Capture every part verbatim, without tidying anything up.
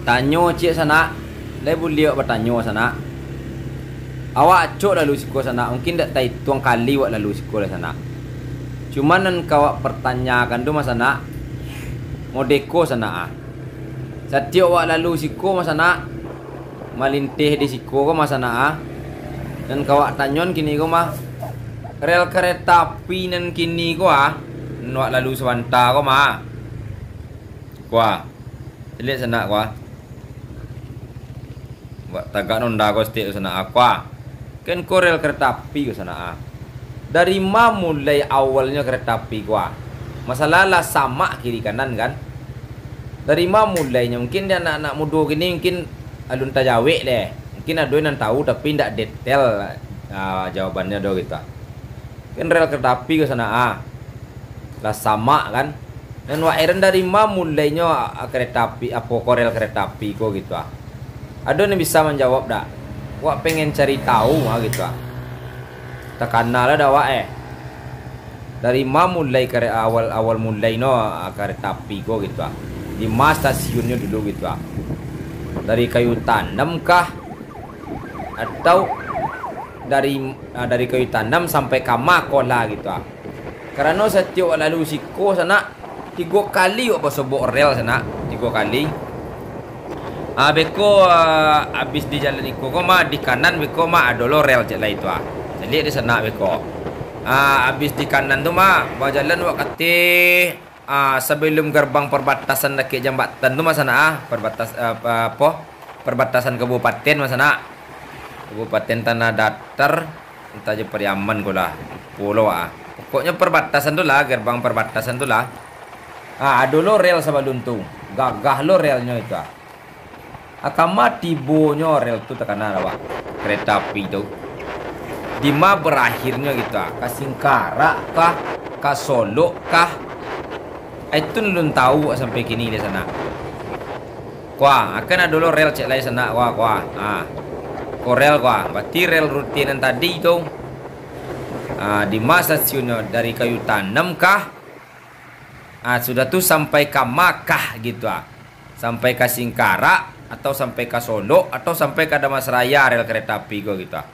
Tanyo ciek sanak, lai buliah awak batanyo sanak. Awak acok lalu siko sanak, mungkin dak taituang kali awak lalu siko lai sanak. Cuman nan ka awak pertanyakan tu mah sanak, modeko sanak ah. Satiok awak lalu siko mah sanak, malinteh di siko ko mah sanak ah. Nan ka awak tanyon kini ko mah, rel kareta api nan kini ko ah, nan awak lalu sabanta ko mah. Ko ah. Caliak sanak ko ah. Buek tagak nonda ko saketek tu sanak ah, ko ah. Kan ko rel kareta api ko sanak ah. Dari ma mulai awalnyo kareta api ko ah? Masalah lah samak kiri kanan kan. Dari ma mulainyo? Mungkin di anak-anak mudo kini mungkin alun tajawek deh. Mungkin ado nan tahu tapi ndak detail, ah, jawabannyo do gitu ah. Kan rel kareta api ko sanak ah. Lah samak kan. Nan wak eran dari ma mulainyo, ah, kareta api, apo ko rel kareta api ko gitu ah. Ado nan bisa manjawab dak? Wak pengen cari tahu ah gitu ah. Takana lah dak wak eh. Dari ma mulai kare-, awal, awal mulainyo, ah, kareta api ko gitu ah. Di ma stasiunnyo dulu gitu ah. Dari kayu tanam kah? Atau dari, ah, dari kayu tanam sampai ka ma ko lah gitu ah. Karano satiok wak lalu siko sanak, tigo kali wak basobok rel sanak, tigo kali. Ah, beko, ah, abis di jalan iko ko mah, di kanan beko mah ado lo rel ciek lai tu ah. Caliak di sanak beko. Ah, abis di kanan tu mah, bajalan wak kateh, ah, sabalum garbang parbatasan dakek jambatan tu mah sanak ah, parbatas-, ah, pa-, apo, parbatasan kabupaten mah sanak. Kabupaten Tanah Datar, antah jo Pariaman ko lah, lupo lo wak ah. Pokoknyo parbatasan tu lah, garbang parbatasan tu lah. Ah, ado lo rel sabalun tu, gagah lo relnyo itu ah. Ah, ka ma tibonyo rel tu takana dak wak, kareta api tu? Di ma barakhirnyo gitu ah? Ka Singkarak kah? Ka Solok kah? Ah, itu alun tahu wak sampai kini di sanak. Ko ah, kan ado lo rel ciek lai sanak ko ah, ko ah. Ah. Ko rel ko ah, berarti rel rute nan tadi tu. Ah, di ma stasiunnyo, dari Kayu Tanam kah? Ah, sudah tu sampai ka ma kah gitu ah. Sampai ka Singkarak, atau sampai ka Solok, atau sampai ka Dharmasraya rel kareta api ko gitu ah.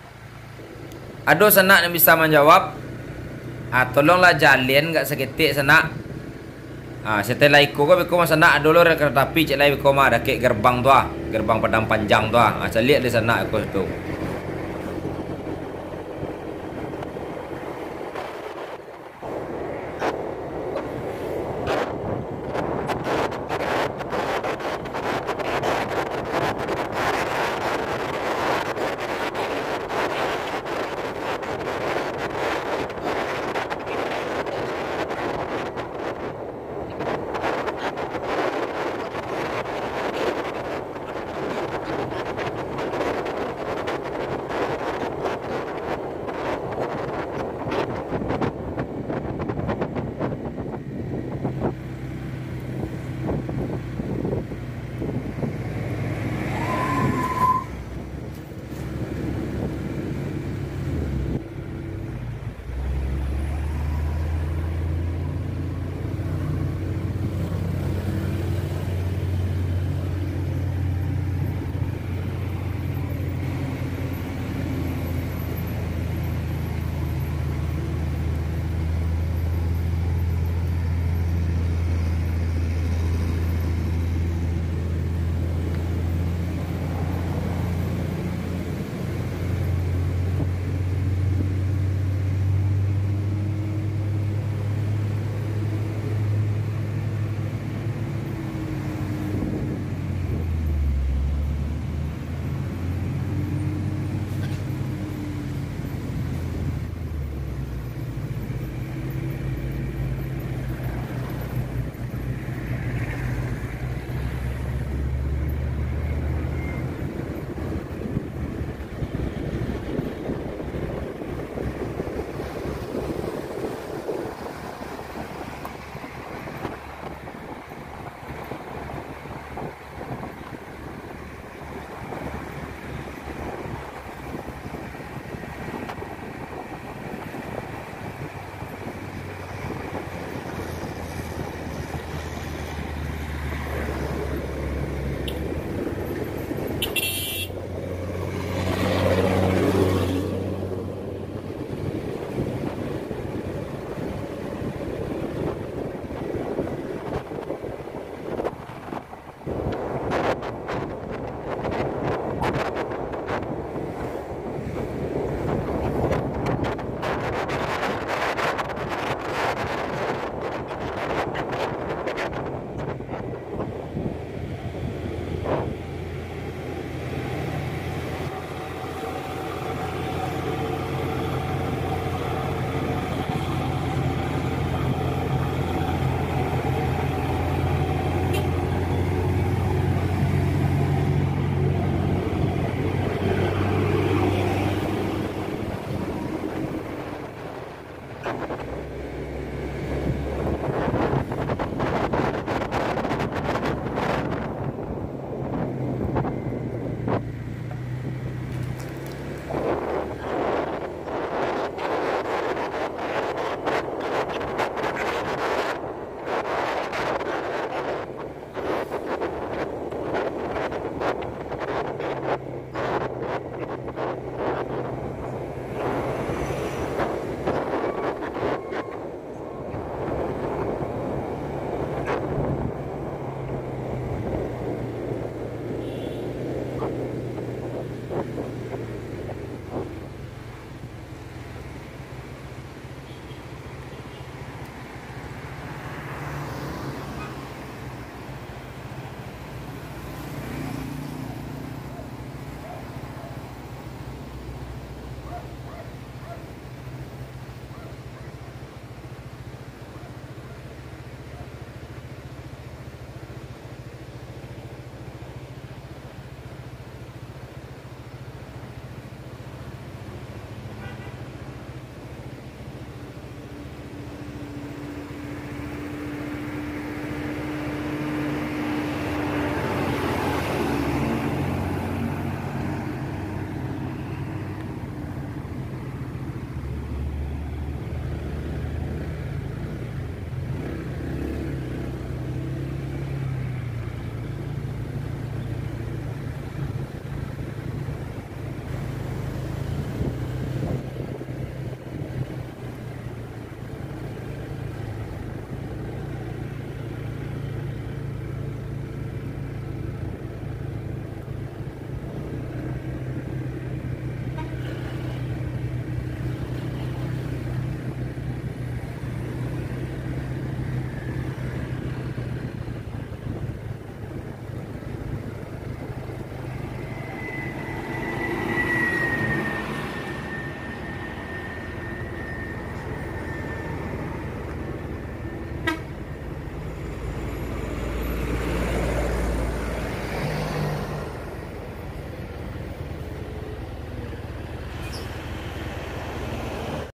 Ado sanak nan bisa manjawab? Ah, tolonglah jalin agak saketek sanak. Ah, setelah iko ko beko mah sanak, ado lo rel kareta api ciek lai beko mah, dakek gerbang tu ah, gerbang Padang Panjang tu ah. Ah, caliak di sanak iko tu.